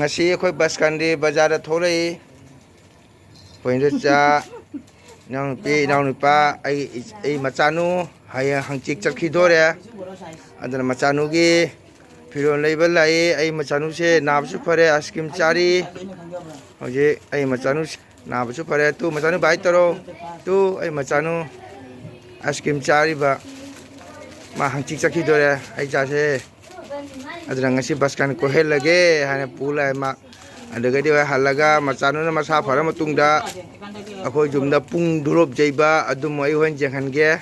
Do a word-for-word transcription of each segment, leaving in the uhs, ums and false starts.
ꯉꯁꯤ ꯑꯩꯈꯣꯏ ꯕꯁꯀꯥꯟꯗꯤ ꯕꯖꯥꯔꯗ ꯊꯣꯛꯂꯛꯏ꯫ ꯑꯩꯈꯣꯏ ꯏꯆꯥ, ꯏꯅꯥꯎꯅꯨꯄꯤ, ꯏꯅꯥꯎꯅꯨꯄꯥ, ꯑꯩ, ꯑꯩ ꯃꯆꯥꯅꯨ ꯍꯌꯦꯡ ꯍꯪꯆꯤꯠ ꯆꯠꯈꯤꯗꯣꯔꯦ꯫ ꯑꯗꯨꯅ ꯃꯆꯥꯅꯨꯒꯤ ꯐꯤꯔꯣꯜ ꯂꯩꯕ ꯂꯥꯛꯏ꯫ ꯑꯩ ꯃꯆꯥꯅꯨꯁꯦ ꯅꯥꯕꯁꯨ ꯐꯔꯦ, ꯑꯥꯏꯁ ꯀ꯭ꯔꯤꯝ ꯆꯥꯔꯤ꯫ ꯍꯧꯖꯤꯛ ꯑꯩ ꯃꯆꯥꯅꯨ ꯅꯥꯕꯁꯨ ꯐꯔꯦ꯫ ꯇꯨ, ꯃꯆꯥꯅꯨ ꯕꯥꯏ ꯇꯧꯔꯣ꯫ ꯇꯨ, ꯑꯩ ꯃꯆꯥꯅꯨ ꯑꯥꯏꯁ ꯀ꯭ꯔꯤꯝ ꯆꯥꯔꯤꯕ꯫ ꯃꯥ ꯍꯪꯆꯤꯠ ꯆꯠꯈꯤꯗꯣꯔꯦ꯫ ꯑꯩ ꯆꯥꯁꯦ꯫ ꯑꯗꯨꯅ ꯉꯁꯤ ꯕꯁꯀꯥꯟ ꯀꯣꯏꯍꯜꯂꯒꯦ ꯍꯥꯏꯅ ꯄꯨ ꯂꯥꯛꯑꯦ ꯃꯥ꯫ ꯑꯗꯨꯒꯗꯤ ꯍꯣꯏ ꯍꯜꯂꯒ ꯃꯆꯥꯅꯨꯅ ꯃꯁꯥ ꯐꯔ ꯃꯇꯨꯡꯗ ꯑꯩꯈꯣꯏ ꯌꯨꯝꯗ ꯄꯨꯡ ꯗꯨꯔꯣꯞ ꯌꯩꯕ ꯑꯗꯨꯝ ꯑꯩ ꯍꯣꯔꯦꯟ ꯌꯦꯡꯍꯟꯒꯦ꯫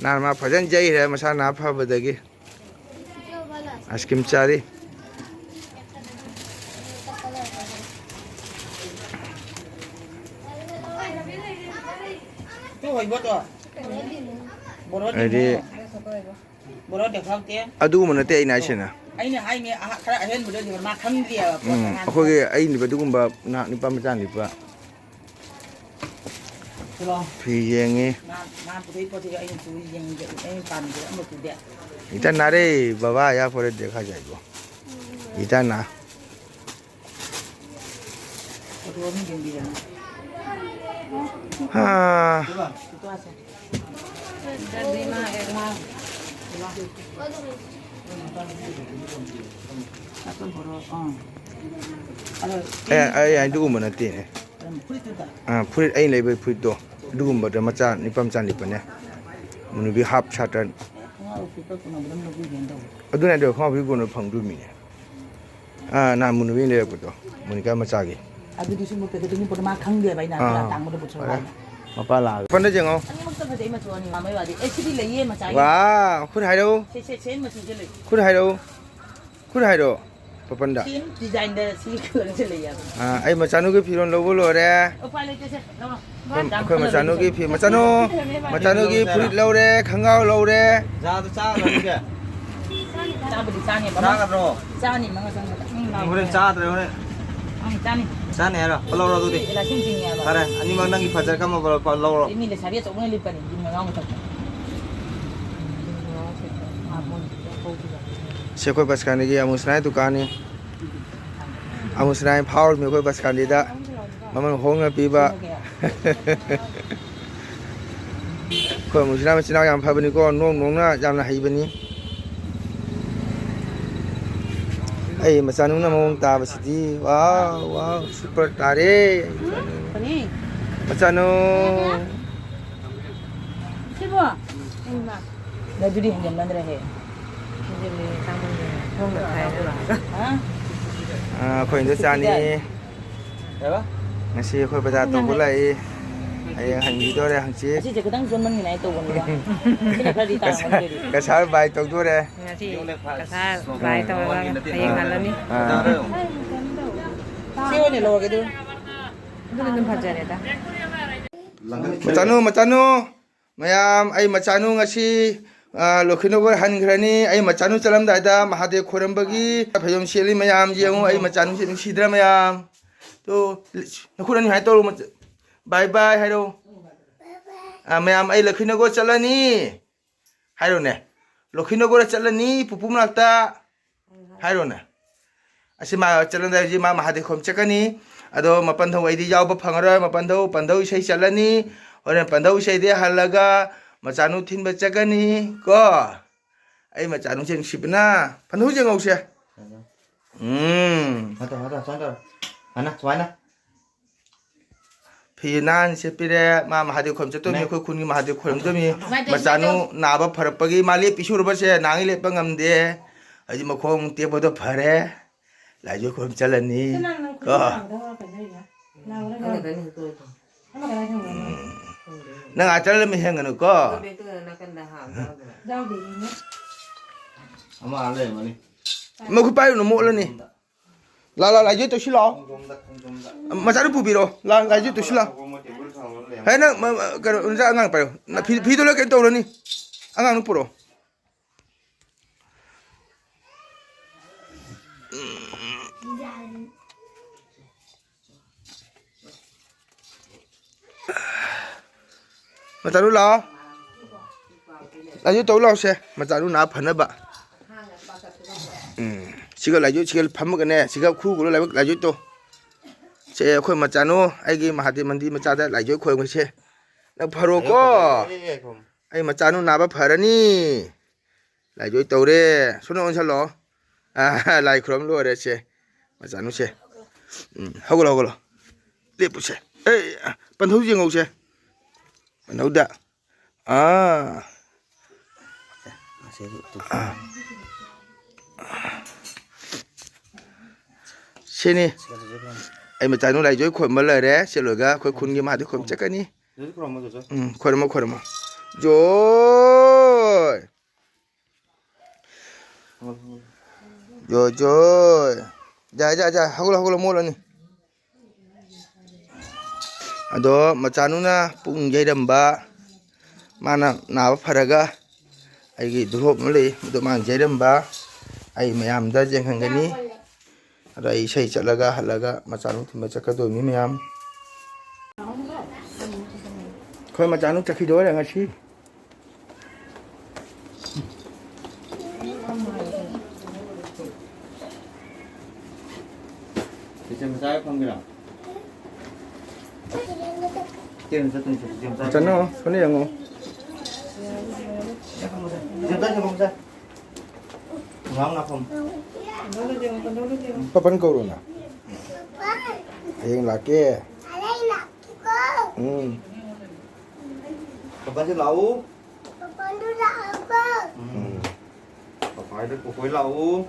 ꯅꯍꯥꯟ ꯃꯥ ꯐꯖꯅ ꯌꯩꯈ꯭ꯔꯦ ꯃꯁꯥ ꯅꯥ ꯐꯕꯗꯒꯤ꯫ ꯑꯥꯏꯁ ꯀ꯭ꯔꯤꯝ ꯆꯥꯔꯤ꯫ ꯇꯨ ꯍꯣꯏꯕꯣ ꯇꯣ꯫ ꯕꯣꯔꯣ ꯍꯥꯏꯗꯤ ꯗꯤꯃꯣ꯫ ꯕꯣꯔꯣ ꯗꯦꯈꯥꯎꯇꯦ꯫ ꯑꯗꯨꯒꯨꯝꯕ ꯅꯠꯇꯦ ꯑꯩꯅ ꯍꯥꯏꯁꯤꯅ꯫ ꯑꯩꯅ ꯍꯥꯏꯅꯦ, ꯑꯍ-, ꯈꯔ ꯑꯍꯦꯟꯕꯗꯣ ꯑꯗꯨꯒ ꯃꯥ ꯈꯪꯗꯦꯕ ꯄꯣꯠ ꯎꯝ, ꯑꯉꯥꯡꯗꯣ꯫ ꯑꯩꯈꯣꯏꯒꯤ ꯑꯩ ꯅꯨꯄꯥ ꯑꯗꯨꯒꯨꯝꯕ ꯅꯍꯥꯛ ꯅꯨꯄꯥ ꯃꯆꯥ ꯅꯨꯄꯥ ꯁꯤꯂꯣ꯫ ꯐꯤ ꯌꯦꯡꯉꯤ꯫ ꯃꯥ, ꯃꯥ ꯄꯨꯊꯣꯛꯏ ꯄꯣꯠꯁꯤꯒ ꯑꯩꯅ ꯄꯨ ꯌꯦꯡꯗꯦ, ꯑꯩꯅ ꯄꯥꯝꯃꯤꯁꯦ ꯑꯃ ꯄꯨꯗꯦ꯫ इतना रे बाबा, यहाँ पर देखा जाएगा। इतना। ꯐꯣꯇꯣ ꯑꯃ ꯌꯦꯡꯕꯤꯔꯝꯃꯣ꯫ ꯍꯥ꯫ ꯐꯣꯇꯣ ꯑꯁꯦ꯫ ꯑꯦ, ꯑꯩ ꯑꯗꯨꯒꯨꯝꯕ ꯅꯠꯇꯦꯅꯦ꯫ ꯐꯨꯔꯤꯠꯇꯨꯗ꯫ ꯑꯥ, ꯐꯨꯔꯤꯠ ꯑꯩꯅ ꯂꯩꯕ ꯐꯨꯔꯤꯠꯇꯣ꯫ ꯑꯗꯨꯒꯨꯝꯕꯗ ꯃꯆꯥ ꯅꯤꯄꯥ ꯃꯆꯥ ꯂꯤꯠꯄꯅꯦ꯫ ꯃꯅꯨꯡꯒꯤ ꯍꯥꯞ ꯁꯥꯔꯇꯟ꯫ ꯈꯣꯡꯒ꯭ꯔꯥꯎ ꯐꯨꯔꯤꯠꯀ ꯀꯣꯟꯅꯕꯗ ꯑꯃ ꯂꯧꯕꯤꯒꯦꯅ ꯇꯧꯕ꯫ ꯑꯗꯨꯅ ꯑꯗꯣ ꯈꯣꯡꯒ꯭ꯔꯥꯎ ꯐꯨꯔꯤꯠ ꯀꯣꯟꯅ ꯐꯪꯗꯣꯏꯃꯤꯅꯦ꯫ ꯑꯥ, ꯅꯍꯥꯟ ꯃꯨꯅꯨꯕꯤ ꯂꯩꯔꯛꯄꯗꯣ, ꯃꯣꯅꯤꯀꯥ ꯃꯆꯥꯒꯤ꯫ ꯑꯗꯨꯗꯤ ꯁꯨꯝ ꯃꯨꯠꯇꯗꯤ ꯑꯗꯨꯝ ꯃꯨꯠꯄꯗꯣ ꯃꯥ ꯈꯪꯗꯦꯕ ꯑꯩꯅ ꯈꯔ ꯑꯥ, ꯇꯥꯡꯕꯗꯣ ꯄꯨꯊꯣꯔꯛꯑꯣ ꯐꯔꯦ꯫ ꯍꯥꯏꯅ꯫ ꯃꯄꯥ ꯂꯥꯛꯑꯒ꯫ ꯐꯟꯗ ꯌꯦꯡꯉꯣ꯫ ꯑꯅꯤꯃꯛꯇ ꯐꯖꯩ ꯃꯆꯨ ꯑꯅꯤ ꯃꯥ ꯃꯩ ꯋꯥꯗꯤ꯫ ꯑꯦ, ꯁꯤꯗꯤ ꯂꯩꯌꯦ ꯃꯆꯥꯒꯤ꯫ ꯋꯥ, ꯈꯨꯠ ꯍꯥꯏꯔꯛꯎ꯫ ꯁꯦ, ꯁꯦ, ꯁꯦꯟ ꯃꯆꯨꯁꯦ ꯂꯩ꯫ ꯈꯨꯠ ꯍꯥꯏꯔꯛꯎ꯫ ꯈꯨꯠ ꯍꯥꯏꯔꯛꯑꯣ꯫ ꯄꯄꯟꯗ꯫ ꯁꯦꯝ ꯗꯤꯖꯥꯏꯟꯗ ꯁꯤ ꯀꯂꯔꯁꯦ ꯂꯩ ꯍꯥꯏꯕ꯫ ꯑꯥ, ꯑꯩ ꯃꯆꯥꯅꯨꯒꯤ ꯐꯤꯔꯣꯜ ꯂꯧꯕ ꯂꯣꯏꯔꯦ꯫ ꯎꯄꯥꯏ ꯂꯩꯇꯦ ꯁꯦ, ꯂꯧꯔꯣ꯫ ꯑꯩꯈꯣꯏ, ꯑꯩꯈꯣꯏ ꯃꯆꯥꯅꯨꯒꯤ ꯐꯤ, ꯃꯆꯥꯅꯨ, ꯃꯆꯥꯅꯨꯒꯤ ꯐꯨꯔꯤꯠ ꯂꯧꯔꯦ, ꯈꯪꯒꯥꯎ ꯂꯧꯔꯦ꯫ ꯆꯥꯗꯣ ꯆꯥꯔꯣꯏ ꯍꯧꯖꯤꯛ? ꯆꯥꯕꯨꯗꯤ ꯆꯥꯅꯤ, ꯕꯕꯥ꯫ ꯆꯥꯒꯗ꯭ꯔꯣ? ꯆꯥꯅꯤ, ꯃꯉꯥ ꯆꯪꯒꯗ꯫ ꯎꯝ, ꯅꯪ ꯍꯣꯔꯦꯟ ꯆꯥꯗ꯭ꯔꯦ ꯍꯣꯔꯦꯟ꯫ ꯅꯪ ꯆꯥꯅꯤ꯫ ꯆꯥꯅꯤ ꯍꯥꯏꯔꯣ? ꯂꯧꯔꯣ ꯑꯗꯨꯗꯤ꯫ ꯂꯥꯁꯤꯡ ꯆꯤꯡꯉꯤ ꯍꯥꯏꯕ꯫ ꯐꯔꯦ, ꯑꯅꯤꯃꯛ ꯅꯪꯒꯤ ꯐꯖꯔ ꯀꯝꯕ ꯂꯧꯔꯣ꯫ ꯃꯤ ꯂꯩꯁꯥꯕꯤ ꯑꯆꯧꯕꯅ ꯂꯤꯠꯄꯅꯤ, ꯌꯨꯝ ꯃꯅꯥꯎ ꯃꯊꯛꯇ꯫ ꯁꯦ ꯑꯩꯈꯣꯏ ꯕꯁꯀꯥꯟꯗꯒꯤ ꯑꯃꯨꯁꯅꯥꯏ ꯗꯨꯀꯥꯟꯅꯤ꯫ ꯑꯃꯨꯁꯅꯥꯏ ꯐꯥꯎꯔꯤꯕꯅꯤ ꯑꯩꯈꯣꯏ ꯕꯁ ꯀꯥꯟꯗꯤꯗ ꯃꯃꯜ ꯍꯣꯡꯅ ꯄꯤꯕ꯫ ꯑꯩꯈꯣꯏ ꯑꯃꯨꯁꯅꯥ ꯃꯆꯤꯟ ꯃꯅꯥꯎ ꯌꯥꯝ ꯐꯕꯅꯤꯀꯣ, ꯅꯣꯡ ꯅꯣꯡꯅ ꯌꯥꯝꯅ ꯍꯩꯕꯅꯤ꯫ ꯑꯩ ꯃꯆꯥꯅꯨꯅ ꯃꯑꯣꯡ ꯇꯥꯕꯁꯤꯗꯤ, ꯋꯥꯎ, ꯋꯥꯎ, ꯁꯨꯄꯔ ꯇꯥꯔꯦ꯫ ꯃꯆꯥꯅꯨ꯫ ꯁꯤꯕꯣ? ꯅꯗꯨꯗꯤ ꯍꯦꯟꯖꯟꯃꯟꯗ꯭ꯔꯦꯍꯦ꯫ ꯍꯦꯟꯖꯜꯂꯦ, ꯆꯥꯃꯟꯗ꯭ꯔꯦ꯫ ꯍꯣꯡꯅ ꯈꯥꯏꯔꯒ ꯂꯥꯛꯑꯒ꯫ ꯍꯥ? ꯑꯥ, ꯑꯩꯈꯣꯏ ꯏꯟꯗꯣ ꯆꯥꯅꯤ꯫ ꯀꯩꯕ? ꯉꯁꯤ ꯑꯩꯈꯣꯏ ꯕꯖꯥꯔ ꯇꯧꯕ ꯂꯥꯛꯏ꯫ ꯍꯌꯦꯡ ꯍꯟꯈꯤꯗꯣꯔꯦ ꯍꯪꯆꯤꯠ꯫ ꯑꯁꯤꯁꯦ ꯈꯤꯇꯪ ꯆꯣꯟꯃꯟꯈꯤꯅꯤ ꯍꯥꯏ ꯇꯧꯕꯅꯤꯗ꯫ ꯁꯤꯅ ꯈꯔꯗꯤ ꯀꯁꯥ-, ꯇꯥꯔꯝꯒꯅꯤ꯫ ꯀꯁꯥꯔ ꯕꯥꯏ ꯇꯧꯗꯣꯔꯦ꯫ ꯉꯁꯤ ꯀꯁꯥꯔ ꯕꯥꯏ ꯇꯧꯔꯒ ꯍꯌꯦꯡ ꯍꯜꯂꯅꯤ꯫ ꯑꯥ꯫ ꯁꯤ ꯑꯣꯏꯅ ꯂꯧꯔꯒꯦ ꯑꯗꯨ꯫ ꯑꯗꯨꯅ ꯑꯗꯨꯝ ꯐꯖꯔꯦꯗ꯫ ꯃꯆꯥꯅꯨ, ꯃꯆꯥꯅꯨ꯫ ꯃꯌꯥꯝ, ꯑꯩ ꯃꯆꯥꯅꯨ ꯉꯁꯤ, ꯑ, ꯂꯣꯈꯤꯅꯣꯒꯔ ꯍꯟꯈ꯭ꯔꯅꯤ꯫ ꯑꯩ ꯃꯆꯥꯅꯨ ꯆꯠꯂꯝꯗꯥꯏꯗ ꯃꯍꯥꯗꯦꯕ ꯈꯣꯏꯔꯝꯕꯒꯤ ꯐꯩꯖꯣꯝ ꯁꯦꯠꯂꯤ꯫ ꯃꯌꯥꯝ ꯌꯦꯡꯉꯨ, ꯑꯩ ꯃꯆꯥꯅꯨꯁꯦ ꯅꯨꯡꯁꯤꯗ꯭ꯔꯥ ꯃꯌꯥꯝ? ꯇꯨ, ꯅꯈꯨꯠ ꯑꯅꯤ ꯍꯥꯏ ꯇꯧꯔꯣ, ꯃꯆ-, bye bye ꯍꯥꯏꯔꯣ꯫ ꯑ, ꯃꯌꯥꯝ, ꯑꯩ ꯂꯣꯈꯤꯅꯣꯒꯔ ꯆꯠꯂꯅꯤ ꯍꯥꯏꯔꯣꯅꯦ꯫ ꯂꯣꯈꯤꯅꯣꯒꯔ ꯆꯠꯂꯅꯤ ꯄꯨꯄꯨ ꯃꯅꯥꯛꯇ꯫ ꯍꯥꯏꯔꯣꯅꯦ꯫ ꯑꯁꯤ ꯃꯥ ꯆꯠꯂꯝꯗꯥꯏ ꯍꯧꯖꯤꯛ ꯃꯥ ꯃꯍꯥꯗꯦꯕ ꯈꯣꯝ ꯆꯠꯀꯅꯤ꯫ ꯑꯗꯣ ꯃꯄꯟꯊꯧ ꯑꯩꯗꯤ ꯌꯥꯎꯕ ꯐꯪꯉꯔꯣꯏ꯫ ꯃꯄꯟꯊꯧ, ꯄꯟꯊꯧ ꯏꯁꯩ ꯆꯠꯂꯅꯤ꯫ ꯍꯣꯔꯦꯟ ꯄꯟꯊꯧ ꯏꯁꯩꯗꯤ ꯍꯜꯂꯒ ꯃꯆꯥꯅꯨ ꯊꯤꯟꯕ ꯆꯠꯀꯅꯤ ꯀꯣ꯫ ꯑꯩ ꯃꯆꯥꯅꯨꯁꯦ ꯅꯨꯡꯁꯤꯕꯅ꯫ ꯄꯟꯊꯧ ꯌꯦꯡꯍꯧꯁꯦ꯫ ꯎꯝ꯫ ꯍꯥꯏꯗꯣ, ꯍꯥꯏꯗꯣ, ꯁꯨꯃꯥꯏꯅ ꯇꯧꯔꯣ꯫ ꯍꯥꯏꯅ, ꯁꯨꯃꯥꯏꯅ꯫ ꯐꯤ ꯅꯥꯟ ꯁꯦꯠꯄꯤꯔꯦ꯫ ꯃꯥ ꯃꯍꯥꯗꯦꯕ ꯈꯣꯏꯔꯝ ꯆꯠꯇꯣꯏꯅꯤ, ꯅꯦ꯫ ꯑꯩꯈꯣꯏ ꯈꯨꯟꯒꯤ ꯃꯍꯥꯗꯦꯕ ꯈꯣꯏꯔꯝꯗꯣꯏꯅꯤ꯫ ꯁꯨꯃꯥꯏꯅ ꯇꯧ, ꯃꯆꯥꯅꯨ ꯁꯨꯃꯥꯏꯅ ꯇꯧ꯫ ꯅꯥꯕ ꯐꯔꯛꯄꯒꯤ ꯃꯥ ꯂꯦꯞꯄꯤ ꯁꯨꯔꯕꯁꯦ, ꯅꯍꯥꯟꯒꯩ ꯂꯦꯞꯄ ꯉꯝꯗꯦ꯫ ꯍꯧꯖꯤꯛ ꯃꯈꯣꯡ ꯇꯦꯛꯄꯗꯣ ꯐꯔꯦ꯫ ꯂꯥꯏꯖ ꯈꯣꯏꯔꯝ ꯆꯠꯂꯅꯤ꯫ ꯀꯅꯥ ꯅꯪ ꯀꯣ꯫ ꯈꯨꯠ ꯅꯥꯕꯗ ꯍꯧꯔꯛꯀꯅꯤ ꯍꯥꯏꯔꯤꯕ? ꯅꯥꯕꯗ ꯍꯧꯔꯛꯀꯅꯤ꯫ ꯑꯃ ꯀꯗꯥꯏ ꯊꯝꯒ꯭ꯔꯒꯦ? ꯎꯝ꯫ ꯅꯪ ꯑꯥ ꯆꯠꯂ ꯃꯤ ꯍꯦꯟꯒꯅꯨꯀꯣ꯫ ꯌꯥꯎꯗꯦ, ꯏꯅꯦ꯫ ꯑꯃ ꯑꯥ ꯂꯩꯔꯝꯒꯅꯤ꯫ ꯃꯈꯨꯠ ꯄꯥꯏꯔꯨꯅꯨ, ꯃꯣꯠꯂꯅꯤ꯫ ꯂꯥ, ꯂꯥ, ꯂꯥꯏꯖꯣꯏ ꯇꯧꯁꯤ ꯂꯥꯛꯑꯣ꯫ ꯃꯆꯥꯗꯨ ꯄꯨꯕꯤꯔꯣ꯫ ꯂꯥ, ꯂꯥꯏꯖꯣꯏ ꯇꯧꯁꯤ ꯂꯥꯛꯑꯣ꯫ ꯍꯦ, ꯅꯪ, ꯃ-, ꯃ-, ꯀꯩꯅꯣ, ꯅꯆꯥ ꯑꯉꯥꯡ ꯄꯥꯏꯌꯣ꯫ ꯅ-, ꯐꯤ, ꯐꯤꯗꯣ ꯂꯣꯏ ꯀꯩꯅꯣ ꯇꯧꯔꯅꯤ꯫ ꯑꯉꯥꯡꯗꯨ ꯄꯨꯔꯛꯑꯣ꯫ ꯃꯆꯥꯅꯨ ꯂꯥꯛꯑꯣ꯫ ꯂꯥꯏꯖꯣꯏ ꯇꯧ ꯂꯥꯛꯑꯣꯁꯦ꯫ ꯃꯆꯥꯅꯨ ꯅꯥ ꯐꯅꯕ꯫ ꯎꯝ꯫ ꯁꯤꯒ ꯂꯥꯏꯖꯣꯏ, ꯁꯤꯒ ꯐꯝꯃꯒꯅꯦ, ꯁꯤꯒ ꯈꯨꯔꯨ ꯈꯨꯔꯨ ꯂꯥꯏꯕꯛ ꯂꯥꯏꯖꯣꯏ ꯇꯣ꯫ ꯁꯦ, ꯑꯩꯈꯣꯏ ꯃꯆꯥꯅꯨ, ꯑꯩꯒꯤ ꯃꯍꯥꯗꯦꯕ ꯃꯟꯗꯤꯔ ꯃꯆꯥꯗ ꯂꯥꯏꯖꯣꯏ ꯈꯣꯏꯔꯝꯒꯁꯦ꯫ ꯅꯪ ꯐꯔꯣꯀꯣ꯫ ꯑꯦ, ꯑꯦ, ꯑꯦ, ꯈꯣꯝ꯫ ꯑꯩ ꯃꯆꯥꯅꯨ ꯅꯥꯕ ꯐꯔꯅꯤ꯫ ꯂꯥꯏꯖꯣꯏ ꯇꯧꯔꯦ꯫ ꯁꯣꯝꯗ ꯑꯣꯟꯁꯜꯂꯣ꯫ ꯑꯥ, ꯂꯥꯏ ꯈꯨꯔꯨꯝ ꯂꯣꯏꯔꯦ ꯁꯦ꯫ ꯃꯆꯥꯅꯨꯁꯦ꯫ ꯎꯝ, ꯍꯧꯒꯠꯂꯣ, ꯍꯧꯒꯠꯂꯣ꯫ ꯂꯦꯞꯄꯨꯁꯦ꯫ ꯑꯦ, ꯄꯟꯊꯧ ꯌꯦꯡꯍꯧꯁꯦ꯫ ꯄꯟꯊꯧꯗ꯫ ꯑꯥ꯫ ꯁꯤꯅꯤ꯫ ꯑꯩ ꯃꯆꯥꯅꯨ ꯂꯥꯏꯖꯣꯏ ꯈꯣꯏꯔꯝꯕ ꯂꯣꯏꯔꯦ꯫ ꯁꯤ ꯂꯣꯏꯔꯒ ꯑꯩꯈꯣꯏ ꯈꯨꯟꯒꯤ ꯃꯍꯥꯗꯦꯕ ꯈꯣꯏꯔꯝ ꯆꯠꯀꯅꯤ꯫ ꯎꯝ, ꯈꯣꯏꯔꯝꯃꯣ, ꯈꯣꯏꯔꯝꯃꯣ꯫ ꯖꯣꯏ꯫ ꯖꯣꯏ, ꯖꯣꯏ꯫ ꯌꯥꯏ, ꯌꯥꯏ, ꯌꯥꯏ꯫ ꯍꯧꯒꯠꯂꯣ, ꯍꯧꯒꯠꯂꯣ, ꯃꯣꯠꯂꯅꯤ꯫ ꯑꯗꯣ ꯃꯆꯥꯅꯨꯅ ꯄꯨꯛꯅꯤꯡ ꯌꯩꯔꯝꯕ, ꯃꯥꯅ ꯅꯥꯕ ꯐꯔꯒ ꯑꯩꯒꯤ ꯙꯨꯞ ꯑꯃ ꯂꯩ, ꯃꯗꯨ ꯃꯥꯅ ꯌꯩꯔꯝꯕ, ꯑꯩ ꯃꯌꯥꯝꯗ ꯌꯦꯡꯍꯟꯒꯅꯤ꯫ ꯑꯗꯣ ꯑꯩ ꯏꯁꯩ ꯆꯠꯂꯒ ꯍꯜꯂꯒ ꯃꯆꯥꯅꯨ ꯊꯤꯟꯕ ꯆꯠꯀꯗꯣꯏꯅꯤ ꯃꯌꯥꯝ꯫ ꯑꯩꯈꯣꯏ ꯃꯆꯥꯅꯨ ꯆꯠꯈꯤꯗꯣꯔꯦ ꯉꯁꯤ꯫ ꯆꯦꯆꯦ ꯃꯆꯥ ꯐꯝꯒꯦꯔꯥ? ꯆꯦ ꯃꯆꯥ ꯇꯨꯡ ꯆꯠ, ꯆꯦ ꯃꯆꯥ꯫ ꯆꯠꯅꯣ, ꯁꯣꯝꯗ ꯌꯦꯡꯉꯣ꯫ ꯆꯦ ꯃꯆꯥ, ꯆꯦ ꯃꯆꯥ꯫ ꯉꯥꯡ ꯉꯥ ꯐꯝ꯫ ꯄꯥꯄꯟ ꯀꯧꯔꯣꯅ꯫ ꯍꯌꯦꯡ ꯂꯥꯛꯀꯦ꯫ ꯎꯝ꯫ ꯄꯥꯄꯟꯁꯦ ꯂꯥꯛꯎ꯫ ꯎꯝ꯫ ꯄꯥꯄꯥꯏꯗ ꯀꯣꯀꯣꯏ ꯂꯥꯛꯎ꯫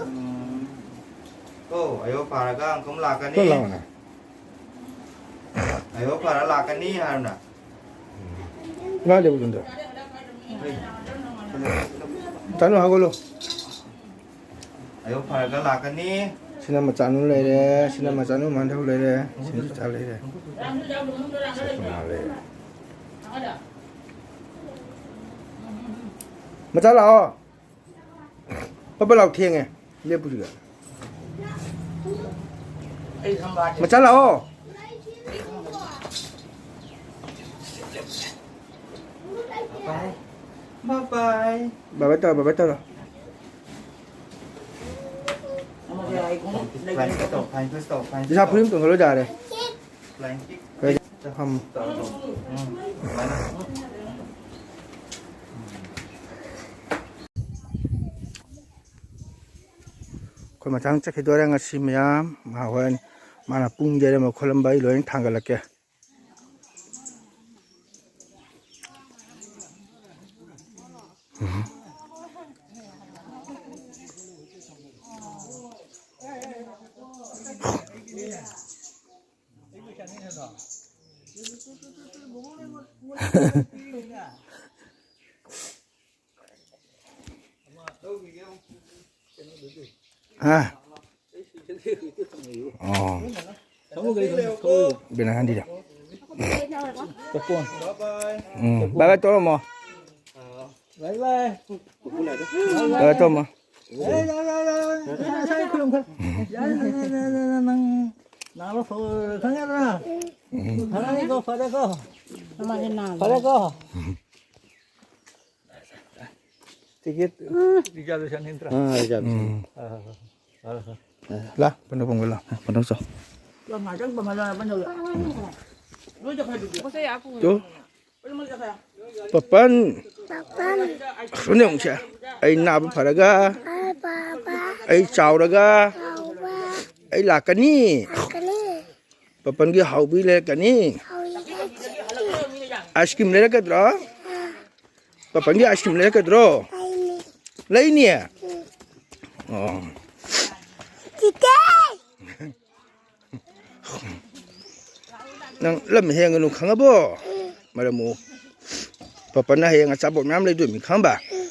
ꯎꯝ꯫ ꯀꯣ, ꯑꯌꯣ ꯐꯥꯔꯒ ꯑꯪꯀꯝ ꯂꯥꯛꯀꯅꯤ꯫ ꯀꯣ ꯂꯥꯛꯑꯣꯅꯦ꯫ ꯑꯌꯣ ꯐꯥꯔ ꯂꯥꯛꯀꯅꯤ ꯍꯥꯏꯔꯣꯅ꯫ ꯂꯥꯛꯂꯦ ꯎꯗꯨꯝꯗ꯫ ꯍꯣꯏ꯫ ꯆꯥꯅꯨ ꯍꯧꯒꯠꯂꯣ꯫ ꯑꯌꯨꯛ ꯐꯔꯒ ꯂꯥꯛꯀꯅꯤ꯫ ꯁꯤꯅ ꯃꯆꯥꯅꯨ ꯂꯩꯔꯦ, ꯁꯤꯅ ꯃꯆꯥꯅꯨ ꯃꯥꯟꯊꯧ ꯂꯩꯔꯦ, ꯁꯤꯅ ꯆꯥ ꯂꯩꯔꯦ꯫ ꯁꯤꯅ ꯂꯩꯔꯦ꯫ ꯃꯆꯥ ꯂꯥꯛꯑꯣ꯫ ꯄꯞꯄ ꯂꯥꯎ ꯊꯦꯡꯉꯦ꯫ ꯂꯦꯞꯄꯨꯁꯤꯗ꯫ ꯃꯆꯥ ꯂꯥꯛꯑꯣ꯫ ꯕꯥꯏ ꯕꯥꯏ꯫ ꯕꯥꯏ ꯕꯥꯏ ꯇꯧꯔꯣ, ꯕꯥꯏ ꯕꯥꯏ ꯇꯧꯔꯣ꯫ Flying kick ꯇꯧ, flying kick ꯇꯧ, flying kick ꯏꯁꯥ ꯇꯧ꯫ ꯐꯨꯔꯤꯠ ꯑꯃ ꯇꯣꯡꯍꯜꯂꯣ ꯌꯥꯔꯦ꯫ Flying kick ꯐꯝ꯫ ꯇꯧ, ꯇꯧ꯫ ꯎꯝ, ꯑꯗꯨꯃꯥꯏꯅ꯫ ꯑꯩꯈꯣꯏ ꯃꯊꯪ ꯆꯠꯈꯤꯗꯣꯔꯦ ꯉꯁꯤ ꯃꯌꯥꯝ꯫ ꯃꯥ ꯍꯣꯔꯦꯟ ꯃꯥꯅ ꯄꯨꯡ ꯌꯩꯔꯝꯕ ꯈꯣꯠꯂꯝꯕ ꯑꯩ ꯂꯣꯏꯅ ꯊꯥꯡꯒꯠꯂꯛꯀꯦ꯫ ꯍꯥ? ꯑꯣ꯫ ꯕꯤꯅꯥ ꯒꯥꯟꯙꯤꯗ꯫ ꯎꯝ, ꯕꯥꯏ ꯕꯥꯏ ꯇꯧꯔꯝꯃꯣ꯫ ꯕꯥꯏ ꯕꯥꯏ꯫ ꯕꯥꯏ ꯕꯥꯏ ꯇꯧꯔꯝꯃꯣ꯫ ꯅꯪ ꯅꯥꯕ ꯐꯔꯦꯀꯣ, ꯐꯔꯦꯀꯣ꯫ ꯐꯔꯦꯀꯣ꯫ Ticket reservation ꯅꯠꯇ꯭ꯔꯥ? ꯑꯥ, reservation꯫ ꯎꯝ꯫ ꯑꯥ, ꯑꯥ, ꯑꯥ꯫ ꯂꯥ, ꯄꯟꯗꯧ ꯄꯟꯒꯦ ꯂꯥ꯫ ꯄꯟꯗꯧ ꯆꯣ꯫ ꯇꯨ꯫ ꯄꯄꯟ꯫ ꯄꯄꯟ꯫ ꯑꯁꯣꯝꯗ ꯌꯦꯡꯉꯨꯁꯦ꯫ ꯑꯩ ꯅꯥꯕ ꯐꯔꯒ꯫ ꯑꯩ ꯄꯥꯕ꯫ ꯑꯩ ꯆꯥꯎꯔꯒ꯫ ꯆꯥꯎꯕ꯫ ꯑꯩ ꯂꯥꯛꯀꯅꯤ꯫ ꯂꯥꯛꯀꯅꯤ꯫ ꯄꯄꯟꯒꯤ ꯍꯥꯎꯕꯤ ꯂꯩꯔꯛꯀꯅꯤ꯫ ꯍꯥꯎꯕꯤ ꯂꯩꯔꯛꯀꯅꯤ꯫ Ice cream ꯂꯩꯔꯛꯀꯗ꯭ꯔꯣ? ꯑꯥ꯫ ꯄꯄꯟꯒꯤ ice cream ꯂꯩꯔꯛꯀꯗ꯭ꯔꯣ? ꯂꯩꯅꯤ꯫ ꯂꯩꯅꯤ? ꯎꯝ꯫ ꯑꯣ꯫ ꯆꯤꯆꯦ! ꯅꯪ ꯂꯝ ꯍꯦꯟꯒꯅꯨ ꯈꯪꯉꯕꯣ? ꯎꯝ꯫ ꯃꯔꯝ ꯃꯣꯛꯎ꯫ ꯄꯄꯟꯅ ꯍꯌꯦꯡ ꯑꯆꯥꯄꯣꯠ ꯃꯌꯥꯝ ꯂꯩꯗꯣꯏꯅꯤ ꯈꯪꯉꯕ? ꯎꯝ꯫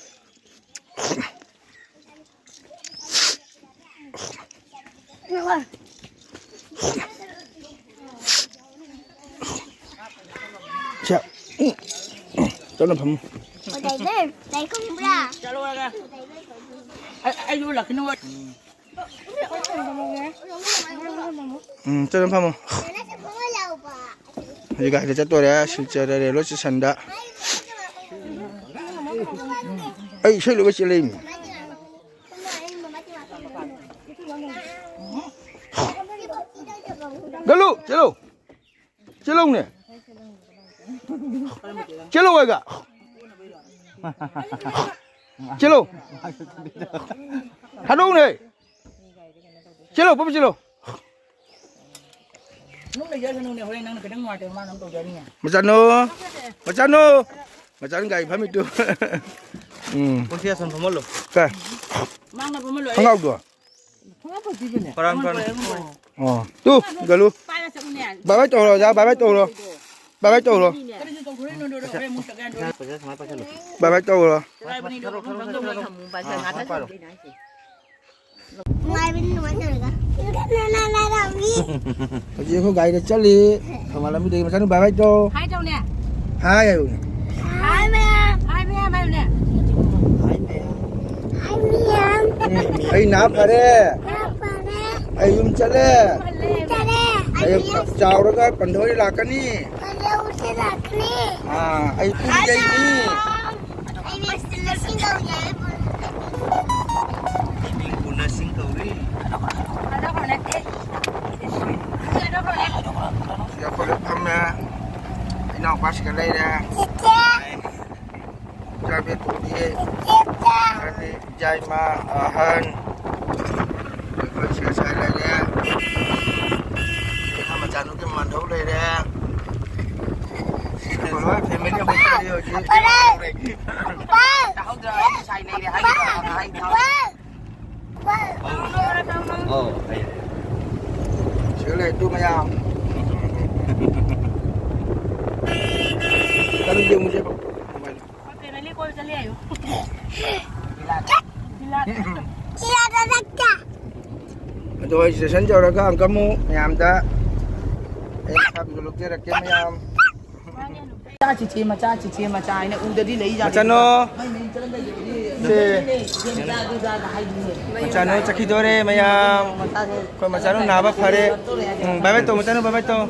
ꯁꯦ, ꯎꯝ, ꯆꯠꯂꯣ ꯐꯝꯃꯨ꯫ ꯂꯩ, ꯂꯩ ꯈꯪꯕ꯭ꯔꯥ? ꯎꯝ, ꯆꯠꯂꯣ ꯐꯝꯃꯨ꯫ ꯍꯧꯖꯤꯛ ꯒꯥꯔꯤꯗ ꯆꯠꯇꯣꯔꯦ, ꯁꯤꯜꯆꯔ railway station ꯗ꯫ ꯑꯩ ꯏꯁꯩ ꯂꯣꯏꯕ ꯆꯦꯜꯂꯛꯏꯃꯤ꯫ ꯒꯜꯂꯨ, ꯆꯦꯜꯂꯨ꯫ ꯆꯦꯜꯂꯧꯅꯦ꯫ ꯆꯦꯜꯂꯧ ꯍꯥꯏꯒ꯫ ꯆꯦꯜꯂꯧ꯫ ꯊꯥꯗꯣꯛꯎꯅꯦ꯫ ꯆꯦꯜꯂꯧ, ꯄꯞꯄꯨ ꯆꯦꯜꯂꯧ꯫ ꯅꯨꯡ ꯂꯩꯖꯁꯅꯨꯅꯦ, ꯍꯣꯔꯦꯟ ꯅꯪꯅ ꯈꯤꯇꯪ ꯅꯨꯡꯉꯥꯏꯇꯕ ꯃꯥꯅ ꯑꯃꯨꯛ ꯇꯧꯖꯅꯤꯅꯦ꯫ ꯃꯆꯥꯅꯨ꯫ ꯃꯆꯥꯅꯨ꯫ ꯃꯆꯥꯅꯨ ꯒꯥꯔꯤ ꯐꯝꯃꯤꯗꯨ꯫ ꯎꯝ꯫ ꯄꯨꯟꯁꯤ ꯑꯁꯨꯝ ꯐꯝꯍꯜꯂꯨ꯫ ꯀꯥꯏ? ꯃꯥꯡꯅ ꯐꯝꯍꯜꯂꯣ꯫ ꯈꯣꯡꯒ꯭ꯔꯥꯎꯗꯣ꯫ ꯐꯔꯥꯟ, ꯐꯔꯥꯟ꯫ ꯑꯣ꯫ ꯇꯨ, ꯒꯜꯂꯨ꯫ ꯄꯥꯏꯔ ꯆꯠꯂꯨꯅꯦ꯫ ꯕꯥꯏ ꯕꯥꯏ ꯇꯧꯔꯣ, ꯑꯣꯖꯥ, ꯕꯥꯏ ꯕꯥꯏ ꯇꯧꯔꯣ꯫ ꯕꯥꯏ ꯕꯥꯏ ꯇꯧꯔꯣ꯫ ꯀꯔꯤꯁꯨ ꯇꯧꯊꯣꯔꯛꯏꯅꯣ, ꯍꯣꯔꯦꯟ ꯑꯃꯨꯛ ꯆꯠꯀꯦ ꯍꯥꯏꯔꯣ꯫ ꯄꯩꯁꯥ ꯁꯨꯃꯥꯏꯅ ꯄꯥꯏꯁꯜꯂꯨ꯫ ꯕꯥꯏ ꯕꯥꯏ ꯇꯧꯔꯣ꯫ ꯀꯗꯥꯏꯕꯅꯤꯗꯣ? ꯑꯥ, ꯁꯨꯃꯥꯏꯅ ꯄꯥꯏꯔꯣ꯫ ꯅꯨꯡꯉꯥꯏꯕꯅꯤ ꯑꯗꯨꯃꯥꯏꯅ ꯇꯧꯔꯒ꯫ ꯍꯧꯖꯤꯛ ꯑꯩꯈꯣꯏ ꯒꯥꯔꯤꯗ ꯆꯠꯂꯤ꯫ ꯊꯧꯕꯥꯜ ꯂꯝꯕꯤꯗꯒꯤ ꯃꯆꯥꯅꯨꯄꯥ ꯕꯥꯏ ꯕꯥꯏ ꯇꯧ꯫ ꯍꯥꯏ ꯇꯧꯅꯦ꯫ ꯍꯥꯏ ꯍꯥꯏꯌꯨꯅꯦ꯫ ꯍꯥꯏ ꯃꯌꯥꯝ꯫ ꯍꯥꯏ ꯃꯌꯥꯝ ꯍꯥꯏꯌꯨꯅꯦ꯫ ꯍꯥꯏ ꯃꯌꯥꯝ꯫ ꯍꯥꯏ ꯃꯌꯥꯝ꯫ ꯑꯩ ꯅꯥ ꯐꯔꯦ꯫ ꯅꯥ ꯐꯔꯦ꯫ ꯑꯩ ꯌꯨꯝ ꯆꯠꯂꯦ꯫ ꯌꯨꯝ ꯆꯠꯂꯦ꯫ ꯑꯩ ꯆꯥꯎꯔꯒ ꯄꯟꯊꯧꯔꯤ ꯂꯥꯛꯀꯅꯤ꯫ ꯄꯟꯊꯧꯔꯤ ꯂꯥꯛꯀꯅꯤ꯫ ꯑꯥ, ꯑꯩ ꯄꯨꯔꯤ ꯂꯩꯅꯤ꯫ ꯑꯩ ꯃꯤꯁ ꯂꯤꯁꯤꯡ ꯇꯧꯒꯦ, ꯑꯩ ꯄꯨꯔꯤ꯫ ꯃꯤꯡ ꯄꯨꯟꯅ ꯁꯤꯡ ꯀꯧꯏ꯫ ꯁꯤꯗ ꯑꯩꯈꯣꯏ ꯂꯣꯏ ꯐꯝꯃꯦ꯫ ꯏꯅꯥꯎꯄꯥꯁꯤꯒ ꯂꯩꯔꯦ꯫ ꯆꯤꯆꯦ꯫ ꯆꯥꯕꯤ ꯇꯣꯝꯕꯤ꯫ ꯆꯤꯆꯦ꯫ ꯑꯗꯩ ꯏꯆꯥ ꯏꯃꯥ ꯑꯍꯟ꯫ ꯑꯩꯈꯣꯏ ꯁꯤꯒ ꯁꯥꯏ ꯂꯩꯔꯦ꯫ ꯏꯅꯥꯎ ꯃꯆꯥꯅꯨꯄꯤ ꯃꯥꯟꯊꯧ ꯂꯩꯔꯦ꯫ ꯑꯩꯈꯣꯏ ꯂꯣꯏ ꯐꯦꯃꯤꯂꯤ ꯑꯩꯈꯣꯏ ꯆꯠꯂꯤ ꯍꯧꯖꯤꯛ꯫ ꯄꯥ꯫ ꯇꯥꯍꯧꯗ꯭ꯔꯣ? ꯑꯩ ꯉꯁꯥꯏ ꯂꯩꯔꯦ ꯍꯥꯏꯗ꯭ꯔꯣ? ꯄꯥ꯫ ꯑꯧ, ꯐꯩ꯫ ꯁꯤꯗ ꯂꯩ, ꯇꯨ ꯃꯌꯥꯝ꯫ ꯆꯠꯂꯨꯁꯦ, ꯑꯃꯨꯛꯁꯦ꯫ ꯐꯦꯃꯤꯂꯤ ꯀꯣꯏꯕ ꯆꯠꯂꯦ ꯍꯥꯏꯌꯨ꯫ ꯕꯤꯂꯥꯠ꯫ ꯕꯤꯂꯥꯠ꯫ ꯑꯗꯣ ꯑꯩ ꯁ꯭ꯇꯦꯁꯟ ꯌꯧꯔꯒ ꯑꯃꯨꯛꯀ ꯑꯃꯨꯛ ꯃꯌꯥꯝꯗ ꯑꯩ ꯊꯥꯕꯤꯗꯣ ꯂꯧꯖꯔꯛꯀꯦ ꯃꯌꯥꯝ꯫ ꯃꯆꯥ ꯆꯤꯆꯦ ꯃꯆꯥ, ꯆꯤꯆꯦ ꯃꯆꯥ ꯍꯥꯏꯅ ꯎꯗꯗꯤ ꯂꯩ ꯖꯥꯠꯅꯤ꯫ ꯃꯆꯥꯅꯣ꯫ ꯃꯩ ꯃꯌꯨꯝ ꯆꯠꯂꯝꯗꯥꯏꯗꯗꯤ ꯁꯦ꯫ ꯌꯦꯟ ꯃꯆꯥ ꯑꯗꯨ ꯆꯥꯒ ꯍꯥꯏꯗꯨꯅꯦ꯫ ꯃꯆꯥꯅꯨ ꯆꯠꯈꯤꯗꯣꯔꯦ ꯃꯌꯥꯝ꯫ ꯃꯆꯥꯁꯦ ꯑꯩꯈꯣꯏ ꯃꯆꯥꯅꯨ ꯅꯥꯕ ꯐꯔꯦ꯫ ꯎꯝ, ꯕꯥꯏ ꯕꯥꯏ ꯇꯧ, ꯃꯆꯥꯅꯨ ꯕꯥꯏ ꯕꯥꯏ ꯇꯧ꯫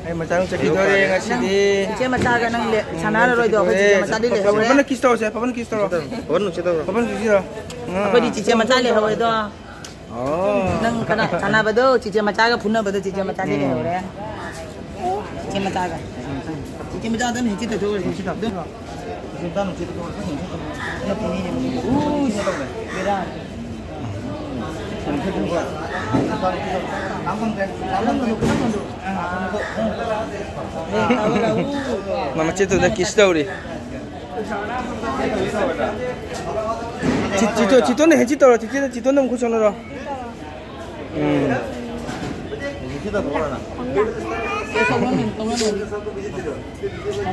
ꯑꯩ ꯃꯆꯥꯅꯨ ꯆꯠꯈꯤꯗꯣꯔꯦ ꯉꯁꯤꯗꯤ꯫ ꯏꯆꯦ ꯃꯆꯥꯒ ꯅꯪ ꯂꯦ-, ꯎꯝ, ꯁꯥꯟꯅꯔꯔꯣꯏꯗꯣ? ꯑꯩꯈꯣꯏ ꯆꯠꯈꯤꯗꯣꯔꯦ꯫ ꯆꯤꯆꯦ ꯃꯆꯥꯗꯤ ꯂꯩꯍꯧꯔꯦ꯫ ꯄꯥꯄꯥꯅ ꯀꯤꯁ ꯇꯧꯔꯁꯦ, ꯄꯥꯄꯥꯅ ꯀꯤꯁ ꯇꯧꯔꯣ꯫ ꯄꯥꯄꯥꯅ ꯅꯨꯡꯁꯤ ꯇꯧꯔꯣ꯫ ꯄꯥꯄꯥꯅ ꯅꯨꯡꯁꯤ ꯇꯧꯔꯣ꯫ ꯎꯝ꯫ ꯑꯩꯈꯣꯏꯗꯤ ꯆꯤꯆꯦ ꯃꯆꯥ ꯂꯩꯍꯧꯔꯦꯗꯣ꯫ ꯑꯣ꯫ ꯅꯪ ꯀꯅꯥ ꯁꯥꯟꯅꯕꯗꯣ ꯆꯤꯆꯦ ꯃꯆꯥꯒ ꯐꯨꯅꯕꯗꯣ ꯆꯤꯆꯦ ꯃꯆꯥꯗꯤ ꯎꯝ꯫ ꯂꯩꯍꯧꯔꯦ꯫ ꯆꯤꯆꯦ ꯃꯆꯥꯒ꯫ ꯆꯤꯆꯦ ꯃꯆꯥꯗ ꯑꯗꯨꯝ ꯍꯦꯛꯇ ꯇꯧꯊꯣꯛꯎꯔꯦ꯫ ꯆꯤꯆꯦ ꯃꯆꯥꯗ꯫ ꯆꯤꯆꯦ ꯃꯆꯥꯅ ꯆꯤꯆꯦ ꯇꯧꯊꯣꯛꯎꯔꯦ꯫ ꯎ, ꯕꯦꯔꯥ꯫ ꯃꯃ ꯆꯤꯠꯇꯨꯗ kiss ꯇꯧꯔꯤ꯫ ꯆꯤ-, ꯆꯤꯇꯣ-, ꯆꯤꯇꯣꯟꯗ ꯍꯦꯟꯆꯤ ꯇꯧꯔꯣ꯫ ꯆꯤꯆꯦꯗ, ꯆꯤꯇꯣꯟꯗ ꯑꯃꯨꯛ ꯈꯨꯠ ꯁꯣꯛꯅꯔꯣ꯫ ꯎꯝ꯫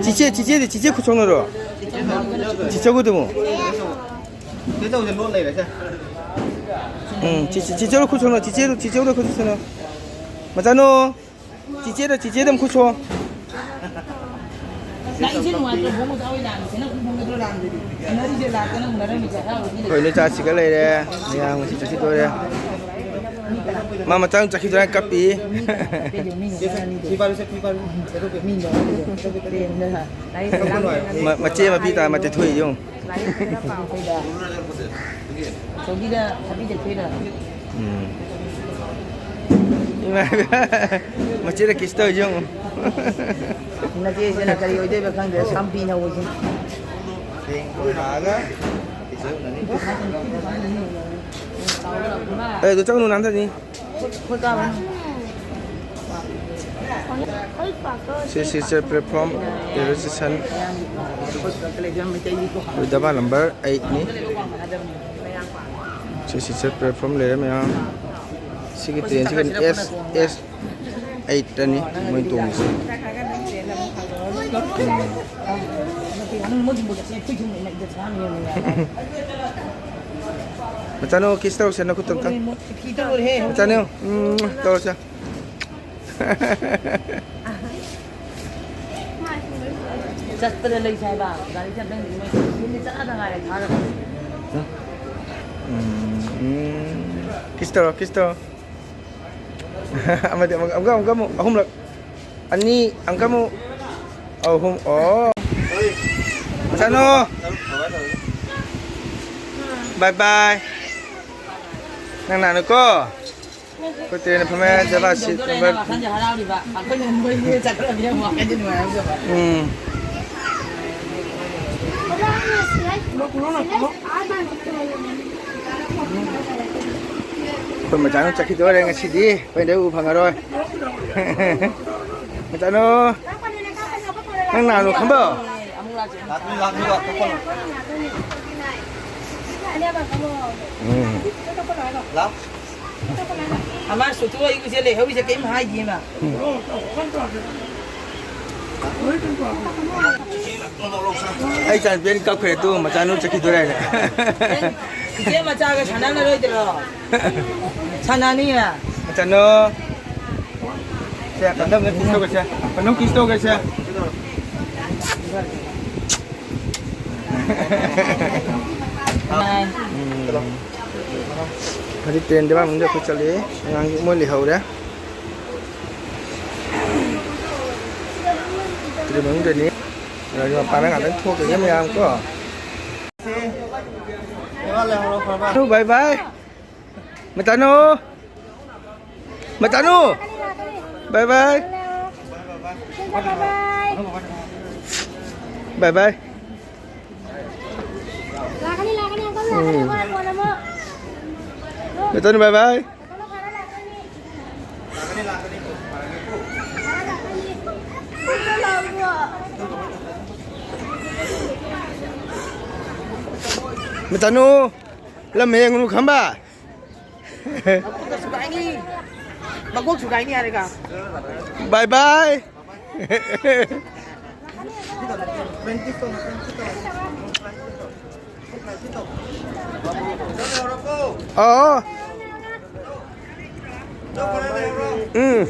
ꯆꯤꯆꯦ, ꯆꯤꯆꯦꯗꯤ, ꯆꯤꯆꯦ ꯈꯨꯠ ꯁꯣꯛꯅꯔꯣ꯫ ꯆꯤꯆꯦ ꯈꯨꯠ ꯑꯃꯨꯛ꯫ ꯎꯝ, ꯆꯤ-, ꯆꯤ-, ꯆꯤꯆꯦ ꯈꯨꯠ ꯁꯣꯛꯅꯔꯣ꯫ ꯆꯤꯆꯦ, ꯆꯤꯆꯦꯗ ꯈꯨꯠ ꯁꯣꯛꯅꯔꯣ꯫ ꯃꯆꯥꯅꯨ꯫ ꯆꯤꯆꯦꯗ, ꯆꯤꯆꯦꯗ ꯑꯃꯨꯛ ꯈꯨꯠ ꯁꯣ꯫ ꯂꯥꯛꯏꯁꯦ ꯅꯨꯡꯉꯥꯏꯇ꯭ꯔꯣ? ꯕꯣꯡ ꯃꯆꯥ ꯍꯣꯏ ꯂꯥꯛꯑꯝꯃꯤꯁꯦ ꯅꯪ ꯈꯨꯝꯕ ꯅꯠꯇ꯭ꯔꯣ ꯂꯥꯛꯑꯝꯗ꯭ꯔꯗꯤ? ꯎꯅꯔꯤꯁꯦ ꯂꯥꯛꯇꯅ ꯎꯅꯔꯝꯃꯤꯁꯦ ꯍꯔꯥꯎꯕꯒꯤ꯫ ꯑꯩꯈꯣꯏ ꯅꯣꯏ ꯆꯥꯁꯤꯒ ꯂꯩꯔꯦ꯫ ꯃꯌꯥꯝ ꯉꯁꯤ ꯆꯠꯈꯤꯗꯣꯔꯦ꯫ ꯃꯥ ꯃꯆꯥ ꯆꯠꯈꯤꯗꯣꯔꯦ ꯀꯞꯄꯤ꯫ ꯃꯤ ꯀꯞꯄꯦ, ꯃꯤ ꯅꯣꯛꯅꯔꯅꯤꯗꯣ꯫ ꯃꯤ ꯅꯣꯛꯅꯔꯅꯤꯗꯣ꯫ ꯃ-, ꯃꯆꯦ ꯃꯄꯤ ꯇꯥ ꯃꯇꯦ ꯊꯣꯛꯏ ꯌꯦꯡꯉꯨ꯫ ꯂꯥꯏꯔꯤꯛ ꯈꯔ ꯄꯥꯎ ꯀꯩꯗ? ꯑꯆꯧꯕꯤꯗ ꯊꯥꯕꯤꯗ ꯊꯣꯏꯅ꯫ ꯎꯝ꯫ ꯏꯃꯥ ꯏꯕꯦꯝꯃ꯫ ꯃꯆꯦꯗ kiss ꯇꯧꯔꯤꯁꯦ ꯌꯦꯡꯉꯨ꯫ ꯅꯆꯦꯁꯤꯅ ꯀꯔꯤ ꯑꯣꯏꯗꯣꯏꯕ ꯈꯪꯗ꯭ꯔꯦ, ꯁꯝ ꯄꯤꯅ ꯑꯣꯏꯁꯤꯅ꯫ ꯑꯦ, ꯑꯗꯨ ꯆꯪꯉꯨ, ꯅꯥꯟꯊꯅꯤ꯫ ꯁꯤ ꯁꯤꯁꯦ platform registration ꯗꯕꯥ number eight ꯅꯤ꯫ ꯁꯤ ꯁꯤꯁꯦ platform ꯂꯩꯔꯦ ꯃꯌꯥꯝ꯫ ꯁꯤꯒꯤ train ꯁꯤꯒ S, S eight ꯇꯅꯤ ꯃꯣꯏ ꯇꯣꯡꯉꯤꯁꯦ꯫ ꯃꯆꯥꯅꯨ, kiss ꯇꯧꯔꯁꯦ ꯅꯈꯨꯠꯇꯣ ꯑꯝꯇꯪ꯫ ꯃꯆꯥꯅꯨ, ꯎꯝ, ꯇꯧꯔꯁꯦ꯫ ꯆꯠꯄꯗ ꯂꯩꯁꯦ ꯍꯥꯏꯕ, ꯒꯥꯔꯤ ꯆꯠꯄꯗ ꯃꯣꯏ ꯌꯨꯝꯗ ꯆꯠꯅꯗ ꯉꯥꯏꯔꯦ ꯊꯥꯔꯒ꯫ ꯎꯝ, ꯎꯝ꯫ Kiss ꯇꯧꯔꯣ, kiss ꯇꯧꯔꯣ꯫ ꯑꯃꯗꯤ ꯑꯃꯨꯛ, ꯑꯃꯨꯛꯀ, ꯑꯃꯨꯛꯀ ꯑꯃꯨꯛ, ꯑꯍꯨꯝꯂꯛ꯫ ꯑꯅꯤ, ꯑꯃꯨꯛꯀ ꯑꯃꯨꯛ꯫ ꯑꯍꯨꯝ, ꯑꯣ꯫ ꯆꯠꯅꯣ꯫ Bye bye꯫ ꯅꯪ ꯅꯥꯅꯨꯀꯣ꯫ ꯑꯩꯈꯣꯏ ꯇ꯭ꯔꯦꯟꯗ ꯐꯝꯃꯦ, ꯖꯒꯥ ꯁꯤꯠ ꯅꯝꯕꯔ ꯋꯥꯈꯜꯁꯦ ꯍꯔꯥꯎꯔꯤꯕ꯫ ꯑꯩꯈꯣꯏꯅ ꯃꯣꯏ ꯃꯣꯏ ꯆꯠꯈ꯭ꯔꯕꯅꯤꯅ ꯋꯥꯈꯜꯁꯦ ꯅꯨꯡꯉꯥꯏꯔꯝꯗꯕ꯫ ꯎꯝ꯫ ꯑꯩꯈꯣꯏ ꯃꯆꯥꯅꯨ ꯆꯠꯈꯤꯗꯣꯔꯦ ꯉꯁꯤꯗꯤ꯫ ꯑꯩꯈꯣꯏꯗꯩ ꯎ ꯐꯪꯉꯔꯣꯏ꯫ ꯃꯆꯥꯅꯨ, ꯅꯪ ꯅꯥꯅꯨ ꯈꯪꯕ꯭ꯔꯣ? ꯎꯝ꯫ ꯑꯃ ꯁꯨꯇꯨ ꯑꯩ ꯎꯖꯦ ꯂꯩꯍꯧꯔꯤꯁꯦ ꯀꯩꯝ ꯍꯥꯏꯗꯦ ꯃꯥ꯫ ꯑꯩ ꯏꯆꯥꯅꯨꯄꯤ ꯑꯅꯤ ꯀꯞꯈ꯭ꯔꯦ ꯇꯨ, ꯃꯆꯥꯅꯨ ꯆꯠꯈꯤꯗꯣꯔꯦ ꯍꯥꯏꯅ꯫ ꯏꯆꯦ ꯃꯆꯥꯒ ꯁꯥꯟꯅꯅꯔꯣꯏꯗ꯭ꯔꯣ? ꯁꯥꯟꯅꯅꯤꯌꯦ꯫ ꯃꯆꯥꯅꯨ꯫ ꯁꯦ, ꯀꯟꯗꯝꯅ kiss ꯇꯧꯒꯦꯁꯦ꯫ ꯀꯟꯗꯝ kiss ꯇꯧꯒꯦꯁꯦ꯫ ꯎꯝ꯫ ꯍꯧꯖꯤꯛ train ꯗ ꯃꯅꯨꯡꯗ ꯑꯩꯈꯣꯏ ꯆꯠꯂꯤ꯫ ꯑꯉꯥꯡꯁꯤꯡ ꯃꯣꯏ ꯂꯩꯍꯧꯔꯦ꯫ Train ꯃꯅꯨꯡꯗꯅꯤ꯫ ꯒꯥꯔꯤ ꯃꯄꯥꯟꯗ ꯉꯥꯛꯇꯪ ꯊꯣꯛꯈꯤꯒꯦ ꯃꯌꯥꯝ ꯀꯣ꯫ Bye bye꯫ ꯃꯆꯥꯅꯨ꯫ ꯃꯆꯥꯅꯨ꯫ Bye bye꯫ Bye bye꯫ ꯂꯥꯛꯀꯅꯤ, ꯂꯥꯛꯀꯅꯤ, uncle ꯂꯥꯛꯀꯅꯤ, ꯎꯝ꯫ ꯑꯩꯈꯣꯏ ꯀꯣꯟꯅ ꯑꯃꯨꯛ꯫ ꯃꯆꯥꯅꯨ, bye bye꯫ ꯃꯆꯥꯅꯨ, ꯂꯝ ꯌꯦꯡꯉꯨꯅꯨ ꯈꯝꯕ꯫ ꯃꯀꯣꯛꯇ ꯁꯨꯒꯥꯏꯅꯤ꯫ ꯃꯀꯣꯛ ꯁꯨꯒꯥꯏꯅꯤ ꯍꯥꯏꯔꯒ꯫ Bye bye꯫ ꯑꯣ꯫ ꯎꯝ꯫